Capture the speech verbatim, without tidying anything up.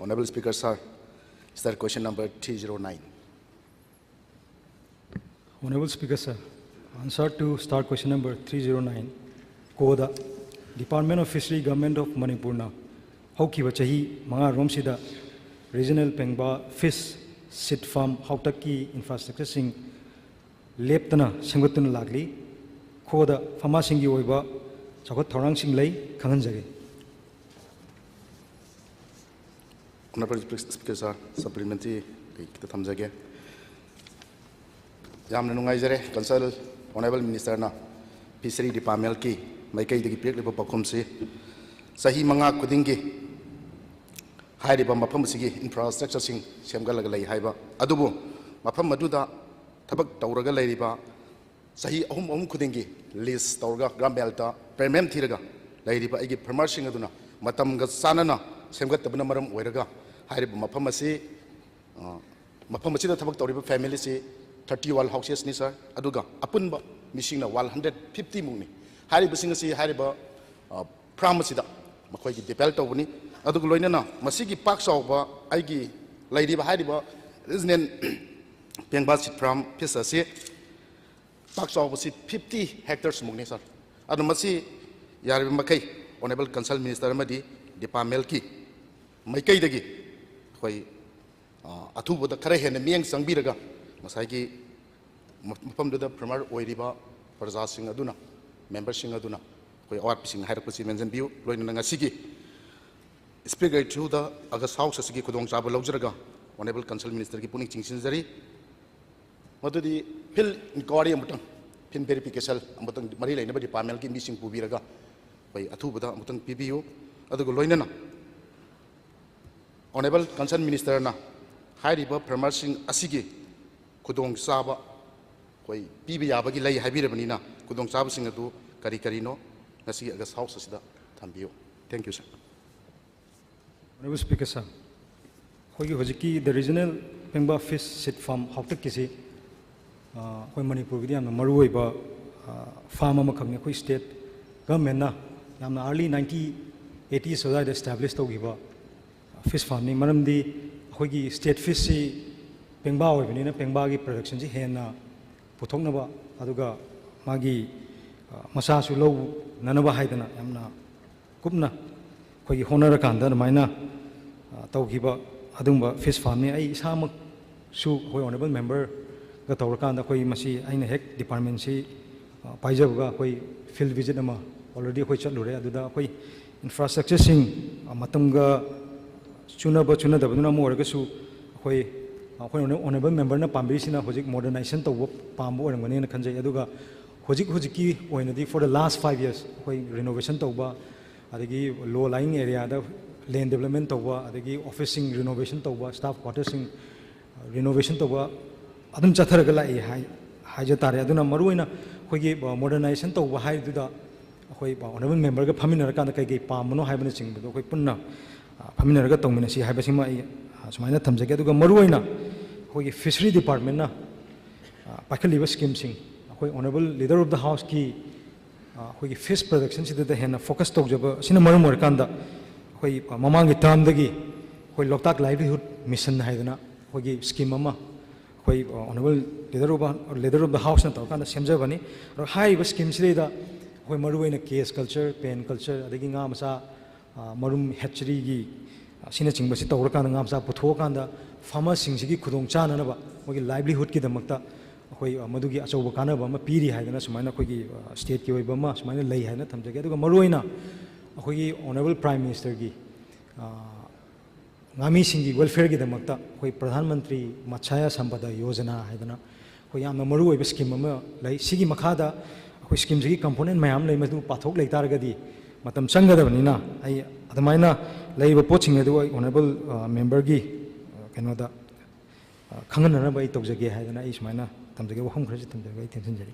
Honorable Speaker, sir, sir, question number three zero nine. Honorable Speaker, sir, answer to star question number three zero nine, COADA, Department of Fishery, Government of Manipurꯅ ꯍꯧꯈꯤꯕ ꯆꯍꯤ ꯃꯉꯥꯔꯣꯝꯁꯤꯗ Regional Pengba Fish Seed Farm ꯍꯥꯎꯇꯛꯀꯤ infrastructureꯁꯤꯡ ꯂꯦꯞꯇꯅ ꯁꯦꯝꯒꯠꯇꯨꯅ ꯂꯥꯛꯂꯤ꯫ COADA ꯐꯥꯔꯃꯔꯁꯤꯡꯒꯤ ꯑꯣꯏꯕ ꯆꯥꯎꯈꯠ ꯊꯧꯔꯥꯡꯁꯤꯡ ꯂꯩ, ꯈꯪꯍꯟꯖꯒꯦ꯫ Honorable Speaker, sir, supplementary ꯑꯩ ꯈꯤꯇ ꯊꯝꯖꯒꯦ꯫ ꯌꯥꯝꯅ ꯅꯨꯡꯉꯥꯏꯖꯔꯦ, Concerned Honorable Ministerꯅ Fishery Departmentꯀꯤ ꯃꯥꯏꯀꯩꯗꯒꯤ ꯄꯤꯔꯛꯂꯤꯕ ꯄꯥꯎꯈꯨꯝꯁꯤ꯫ ꯆꯍꯤ ꯃꯉꯥ ꯈꯨꯗꯤꯡꯒꯤ ꯍꯥꯏꯔꯤꯕ ꯃꯐꯝ ꯑꯁꯤꯒꯤ infrastructureꯁꯤꯡ ꯁꯦꯝꯒꯠꯂꯒ ꯂꯩ ꯍꯥꯏꯕ, ꯑꯗꯨꯕꯨ ꯃꯐꯝ ꯑꯗꯨꯗ ꯊꯕꯛ ꯇꯧꯔꯒ ꯂꯩꯔꯤꯕ ꯆꯍꯤ ꯑꯍꯨꯝ ꯑꯍꯨꯝ ꯈꯨꯗꯤꯡꯒꯤ lease ꯇꯧꯔꯒ governmentꯇ premium ꯊꯤꯔꯒ ꯂꯩꯔꯤꯕ ꯑꯩꯒꯤ farmerꯁꯤꯡ ꯑꯗꯨꯅ ꯃꯇꯝꯒ ꯆꯥꯟꯅꯅ ꯁꯦꯝꯒꯠꯇꯕꯅ ꯃꯔꯝ ꯑꯣꯏꯔꯒ ꯍꯥꯏꯔꯤꯕ ꯃꯐꯝ ꯑꯁꯤ, ꯑ, ꯃꯐꯝ ꯑꯁꯤꯗ ꯊꯕꯛ ꯇꯧꯔꯤꯕ familyꯁꯤ thirty well housesꯅꯤ, sir, ꯑꯗꯨꯒ ꯑꯄꯨꯟꯕ ꯃꯤꯁꯤꯡꯅ one hundred fiftyꯃꯨꯛꯅꯤ꯫ ꯍꯥꯏꯔꯤꯕꯁꯤꯡ ꯑꯁꯤ ꯍꯥꯏꯔꯤꯕ, ꯑ, farm ꯑꯁꯤꯗ ꯃꯈꯣꯏꯒꯤ depend ꯇꯧꯕꯅꯤ꯫ ꯑꯗꯨꯒ ꯂꯣꯏꯅꯅ ꯃꯁꯤꯒꯤ ꯄꯥꯛ ꯆꯥꯎꯕ ꯑꯩꯒꯤ ꯂꯩꯔꯤꯕ ꯍꯥꯏꯔꯤꯕ Regional Pengba Seed Farm Fish ꯑꯁꯤ ꯄꯥꯛ ꯆꯥꯎꯕꯁꯤ fifty hectaresꯃꯨꯛꯅꯤ, sir꯫ ꯑꯗꯨ ꯃꯁꯤ ꯌꯥꯔꯤꯕ ꯃꯈꯩ Honorable Concerned Minister ꯑꯃꯗꯤ departmentꯀꯤ ꯃꯥꯏꯀꯩꯗꯒꯤ ꯑꯩꯈꯣꯏ, ꯑ, ꯑꯊꯨꯕꯗ ꯈꯔ ꯍꯦꯟꯅ ꯃꯤꯠꯌꯦꯡ ꯆꯪꯕꯤꯔꯒ ꯉꯁꯥꯏꯒꯤ ꯃ-, ꯃꯐꯝꯗꯨꯗ farmer ꯑꯣꯏꯔꯤꯕ ꯄ꯭ꯔꯖꯥꯁꯤꯡ ꯑꯗꯨꯅ, memberꯁꯤꯡ ꯑꯗꯨꯅ ꯑꯩꯈꯣꯏ ꯑꯋꯥꯠꯄꯁꯤꯡ ꯍꯥꯏꯔꯛꯄꯁꯤ ꯃꯦꯟꯁꯤꯟꯕꯤꯌꯨ꯫ ꯂꯣꯏꯅꯅ ꯉꯁꯤꯒꯤ Speaker throughꯗ August House ꯑꯁꯤꯒꯤ ꯈꯨꯗꯣꯡꯆꯥꯕ ꯂꯧꯖꯔꯒ Honorable Concerned Ministerꯒꯤ ꯄꯨꯛꯅꯤꯡ ꯆꯤꯡꯁꯤꯟꯖꯔꯤ꯫ ꯃꯗꯨꯗꯤ field inquiry ꯑꯃꯨꯛꯇꯪ, field verification ꯑꯃꯨꯛꯇꯪ ꯃꯔꯤ ꯂꯩꯅꯕ departmentꯀꯤ ꯃꯤꯁꯤꯡ ꯄꯨꯕꯤꯔꯒ ꯑꯩꯈꯣꯏ ꯑꯊꯨꯕꯗ ꯑꯃꯨꯛꯇꯪ ꯄꯤꯕꯤꯌꯨ꯫ ꯑꯗꯨꯒ ꯂꯣꯏꯅꯅ Honorable Concerned Ministerꯅ ꯍꯥꯏꯔꯤꯕ farmerꯁꯤꯡ ꯑꯁꯤꯒꯤ ꯈꯨꯗꯣꯡꯆꯥꯕ ꯑꯩꯈꯣꯏ ꯄꯤꯕ ꯌꯥꯕꯒꯤ ꯂꯩ ꯍꯥꯏꯕꯤꯔꯕꯅꯤꯅ, ꯈꯨꯗꯣꯡꯆꯥꯕꯁꯤꯡ ꯑꯗꯨ ꯀꯔꯤ ꯀꯔꯤꯅꯣ ꯉꯁꯤꯒꯤ August House ꯑꯁꯤꯗ ꯊꯝꯕꯤꯌꯨ꯫ Thank you, sir꯫ Honorable Speaker, sir, ꯑꯩꯈꯣꯏꯒꯤ ꯍꯧꯖꯤꯛꯀꯤ the Regional Pengba Fish Seed Farm ꯍꯥꯎꯇꯛꯀꯤꯁꯤ, ꯑ, ꯑꯩꯈꯣꯏ ꯃꯅꯤꯄꯨꯔꯒꯤꯗꯤ ꯌꯥꯝꯅ ꯃꯔꯨꯑꯣꯏꯕ, ꯑ, farm ꯑꯃꯈꯛꯅꯤ꯫ ꯑꯩꯈꯣꯏ state governmentꯅ ꯌꯥꯝꯅ early nineteen eighties ꯑꯗꯨꯋꯥꯏꯗ establish ꯇꯧꯈꯤꯕ, ꯑ, ꯐꯤꯁ ꯐꯥꯔꯝꯅꯤ꯫ ꯃꯔꯝꯗꯤ ꯑꯩꯈꯣꯏꯒꯤ ꯁ꯭ꯇꯦꯠ ꯐꯤꯁꯁꯤ ꯄꯦꯡꯕꯥ ꯑꯣꯏꯕꯅꯤꯅ, ꯄꯦꯡꯕꯥꯒꯤ ꯄ꯭ꯔꯗꯛꯁꯟꯁꯤ ꯍꯦꯟꯅ ꯄꯨꯊꯣꯛꯅꯕ, ꯑꯗꯨꯒ ꯃꯥꯒꯤ, ꯑ, ꯃꯆꯥꯁꯨ ꯂꯧꯅꯅꯕ ꯍꯥꯏꯗꯅ ꯌꯥꯝꯅ ꯀꯨꯞꯅ ꯑꯩꯈꯣꯏꯒꯤ ꯍꯣꯠꯅꯔꯀꯥꯟꯗ ꯑꯗꯨꯃꯥꯏꯅ, ꯑ, ꯇꯧꯈꯤꯕ ꯑꯗꯨꯒꯨꯝꯕ ꯐꯤꯁ ꯐꯥꯔꯝꯅꯤ꯫ ꯑꯩ ꯏꯁꯥꯃꯛꯁꯨ ꯑꯩꯈꯣꯏ ꯑꯣꯅꯔꯦꯕꯜ ꯃꯦꯝꯕꯔꯒ ꯇꯧꯔꯀꯥꯟꯗ ꯑꯩꯈꯣꯏ ꯃꯁꯤ, ꯑꯩꯅ ꯍꯦꯛ ꯗꯤꯄꯥꯔꯠꯃꯦꯟꯁꯤ, ꯑ, ꯄꯥꯏꯖꯕꯒ ꯑꯩꯈꯣꯏ ꯐꯤꯜꯗ ꯚꯤꯖꯤꯠ ꯑꯃ already ꯑꯩꯈꯣꯏ ꯆꯠꯂꯨꯔꯦ꯫ ꯑꯗꯨꯗ ꯑꯩꯈꯣꯏ ꯏꯟꯐ꯭ꯔꯥꯁ꯭ꯇ꯭ꯔꯛꯆꯔꯁꯤꯡ, ꯑ, ꯃꯇꯝꯒ ꯆꯨꯅꯕ ꯆꯨꯅꯗꯕꯗꯨꯅ ꯑꯃ ꯑꯣꯏꯔꯒꯁꯨ, ꯑꯩꯈꯣꯏ, ꯑꯩꯈꯣꯏ ꯑꯣꯅꯔꯦꯕꯜ ꯃꯦꯝꯕꯔꯅ ꯄꯥꯝꯕꯤꯔꯤꯁꯤꯅ ꯍꯧꯖꯤꯛ ꯃꯣꯗꯔꯅꯥꯏꯖꯦꯁꯟ ꯇꯧꯕ ꯄꯥꯝꯕ ꯑꯣꯏꯔꯝꯒꯅꯤꯅ ꯈꯟꯖꯩ꯫ ꯑꯗꯨꯒ ꯍꯧꯖꯤꯛ ꯍꯧꯖꯤꯛꯀꯤ ꯑꯣꯏꯅꯗꯤ, for the last five years, ꯑꯩꯈꯣꯏ ꯔꯤꯅꯣꯚꯦꯁꯟ ꯇꯧꯕ, ꯑꯗꯒꯤ ꯂꯣ ꯂꯥꯏꯌꯤꯡ ꯑꯦꯔꯤꯌꯥꯗ ꯂꯦꯟ ꯗꯦꯕꯂꯞꯃꯦꯟ ꯇꯧꯕ, ꯑꯗꯒꯤ ꯑꯣꯐꯤꯁꯁꯤꯡ ꯔꯤꯅꯣꯚꯦꯁꯟ ꯇꯧꯕ, ꯁ꯭ꯇꯥꯐ ꯀ꯭ꯋꯥꯇꯔꯁꯤꯡ ꯔꯤꯅꯣꯚꯦꯁꯟ ꯇꯧꯕ ꯑꯗꯨꯝ ꯆꯠꯊꯔꯒ ꯂꯥꯛꯏ ꯍꯥꯏ-, ꯍꯥꯏꯖ ꯇꯥꯔꯦ꯫ ꯑꯗꯨꯅ ꯃꯔꯨꯑꯣꯏꯅ ꯑꯩꯈꯣꯏꯒꯤ, ꯑ, ꯃꯣꯗꯔꯅꯥꯏꯖꯦꯁꯟ ꯇꯧꯕ ꯍꯥꯏꯗꯨꯗ ꯑꯩꯈꯣꯏ, ꯑ, ꯑꯣꯅꯔꯦꯕꯜ ꯃꯦꯝꯕꯔꯒ ꯐꯝꯃꯤꯟꯅꯔꯀꯥꯟꯗ ꯀꯩ ꯀꯩ ꯄꯥꯝꯕꯅꯣ ꯍꯥꯏꯕꯅꯆꯤꯡꯕꯗꯣ ꯑꯩꯈꯣꯏ ꯄꯨꯟꯅ, ꯑ, ꯐꯝꯃꯤꯟꯅꯔꯒ ꯇꯧꯃꯤꯟꯅꯁꯤ ꯍꯥꯏꯕꯁꯤꯃ ꯑꯩ, ꯑ, ꯁꯨꯃꯥꯏꯅ ꯊꯝꯖꯒꯦ꯫ ꯑꯗꯨꯒ ꯃꯔꯨꯑꯣꯏꯅ ꯑꯩꯈꯣꯏꯒꯤ ꯐꯤꯁꯔꯤ ꯗꯤꯄꯥꯔꯠꯃꯦꯟꯅ, ꯑ, ꯄꯥꯏꯈꯠꯂꯤꯕ ꯁ꯭ꯀꯤꯝꯁꯤꯡ, ꯑꯩꯈꯣꯏ ꯑꯣꯅꯔꯦꯕꯜ ꯂꯤꯗꯔ ꯑꯣꯐ ꯗ ꯍꯥꯎꯁꯀꯤ, ꯑ, ꯑꯩꯈꯣꯏꯒꯤ ꯐꯤꯁ ꯄ꯭ꯔꯗꯛꯁꯟꯁꯤꯗ ꯍꯦꯟꯅ ꯐꯣꯀꯁ ꯇꯧꯖꯕ ꯑꯁꯤꯅ ꯃꯔꯝ ꯑꯣꯏꯔꯀꯥꯟꯗ, ꯑꯩꯈꯣꯏ, ꯑ, ꯃꯃꯥꯡꯒꯤ ꯇꯔꯝꯗꯒꯤ ꯑꯩꯈꯣꯏ ꯂꯣꯛꯇꯥꯛ ꯂꯥꯏꯚꯂꯤꯍꯨꯗ ꯃꯤꯁꯟ ꯍꯥꯏꯗꯅ ꯑꯩꯈꯣꯏꯒꯤ ꯁ꯭ꯀꯤꯝ ꯑꯃ ꯑꯩꯈꯣꯏ, ꯑ, honourable leader of, leader of the ꯍꯥꯎꯁꯅ ꯇꯧꯔꯀꯥꯟꯗ ꯁꯦꯝꯖꯕꯅꯤ꯫ ꯑꯗꯣ ꯍꯥꯏꯔꯤꯕ ꯁ꯭ꯀꯤꯝꯁꯤꯗꯩꯗ ꯑꯩꯈꯣꯏ ꯃꯔꯨꯑꯣꯏꯅ ꯀꯦꯁ ꯀꯜꯆꯔ, ꯄꯦꯟ ꯀꯜꯆꯔ, ꯑꯗꯒꯤ ꯉꯥ ꯃꯆꯥ, ꯑ, ꯃꯔꯨꯝ ꯍꯦꯠꯆꯔꯤꯒꯤ, ꯑ, ꯑꯁꯤꯅꯆꯤꯡꯕꯁꯤ ꯇꯧꯔꯀꯥꯟꯗ, ꯉꯥ ꯃꯆꯥ ꯄꯨꯊꯣꯛꯑꯀꯥꯟꯗ ꯐꯥꯔꯃꯔꯁꯤꯡꯁꯤꯒꯤ ꯈꯨꯗꯣꯡ ꯆꯥꯅꯅꯕ, ꯃꯣꯏꯒꯤ ꯂꯥꯏꯚꯂꯤꯍꯨꯗꯀꯤꯗꯃꯛꯇ ꯑꯩꯈꯣꯏ, ꯑ, ꯃꯗꯨꯒꯤ ꯑꯆꯧꯕ ꯀꯥꯟꯅꯕ ꯑꯃ ꯄꯤꯔꯤ ꯍꯥꯏꯗꯅ ꯁꯨꯃꯥꯏꯅ ꯑꯩꯈꯣꯏꯒꯤ, ꯑ, ꯁ꯭ꯇꯦꯠꯀꯤ ꯑꯣꯏꯕ ꯑꯃ ꯁꯨꯃꯥꯏꯅ ꯂꯩ ꯍꯥꯏꯗꯅ ꯊꯝꯖꯒꯦ꯫ ꯑꯗꯨꯒ ꯃꯔꯨꯑꯣꯏꯅ ꯑꯩꯈꯣꯏꯒꯤ ꯑꯣꯅꯔꯦꯕꯜ ꯄ꯭ꯔꯥꯏꯝ ꯃꯤꯅꯤꯁꯇꯔꯒꯤ, ꯑ, ꯉꯥꯃꯤꯁꯤꯡꯒꯤ ꯋꯦꯜꯐꯤꯌꯔꯒꯤꯗꯃꯛꯇ ꯑꯩꯈꯣꯏ ꯄ꯭ꯔꯙꯥꯟ ꯃꯟꯇ꯭ꯔꯤ ꯃꯠꯁ꯭ꯌꯥ ꯁꯝꯄꯗ ꯌꯣꯖꯅꯥ ꯍꯥꯏꯗꯅ ꯑꯩꯈꯣꯏ ꯌꯥꯝꯅ ꯃꯔꯨꯑꯣꯏꯕ ꯁ꯭ꯀꯤꯝ ꯑꯃ ꯂꯩ꯫ ꯁꯤꯒꯤ ꯃꯈꯥꯗ ꯑꯩꯈꯣꯏ ꯁ꯭ꯀꯤꯝꯁꯤꯒꯤ ꯀꯝꯄꯣꯅꯦꯟ ꯃꯌꯥꯝ ꯂꯩ, ꯃꯗꯨ ꯄꯥꯊꯣꯛ ꯂꯩ ꯇꯥꯔꯒꯗꯤ ꯃꯇꯝ ꯆꯪꯒꯗꯕꯅꯤꯅ, ꯑꯩ ꯑꯗꯨꯃꯥꯏꯅ ꯂꯩꯔꯤꯕ ꯄꯣꯠꯁꯤꯡ ꯑꯗꯨ ꯑꯩ ꯑꯣꯅꯔꯦꯕꯜ, ꯑ, ꯃꯦꯝꯕꯔꯒꯤ, ꯑ, ꯀꯩꯅꯣꯗ, ꯑ, ꯈꯪꯍꯟꯅꯅꯕ ꯑꯩ ꯇꯧꯖꯒꯦ ꯍꯥꯏꯗꯅ ꯑꯩ ꯁꯨꯃꯥꯏꯅ ꯊꯝꯖꯒꯦ, ꯋꯥꯐꯝ ꯈꯔꯁꯨ ꯊꯝꯖꯔꯒ ꯑꯩ ꯇꯦꯟꯁꯤꯟꯖꯔꯤ꯫